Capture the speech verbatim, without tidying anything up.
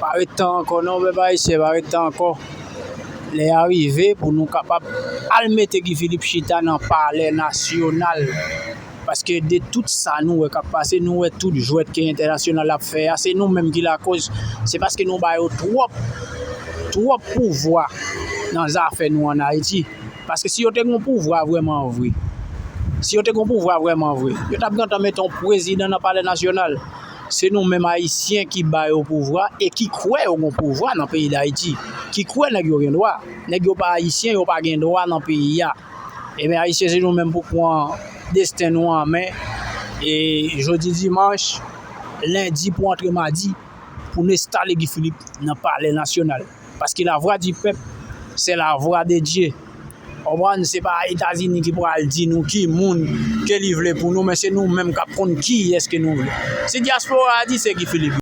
Pa ret tan ankò non, pèp ayisyen, pa ret tan ankò. Lè a rive pou nou kapab al mete Guy Philippe chita nan palè nasyonal. Paske de tout sa nou wè k ap pase, nou wè tout jwèt ke entènasyonal ap fè a, se nou menm ki lakoz. Se paske nou ba yo twòp, twòp pouvwa nan zafè nou ann Ayiti. Paske si yo te gen yon pouvwa vrèman vre, si yo te gen yon pouvwa vrèman vre, yo t ap gentan mete yon prezidan nan palè nasyonal. Se nou menm ayisyen ki ba yo pouvwa e ki kwè yo gen pouvwa nan peyi Dayiti, ki kwè nèg yo gen dwa. Nèg yo pa ayisyen, yo pa gen dwa nan peyi a. Ebyen, ayisyen, se nou menm pou pran desten nou an men. E jodi dimanch, lendi pou antre madi, pou n enstale Guy Philippe nan palè nasyonal. Paske la voix du peuple, c'est la voix de Dieu. Konprann, se pa Etazini ki pral di nou ki moun ke li vle pou nou, men se nou menm k ap konn kiyès ke nou vle. Si dyaspora a di se Guy Philippe.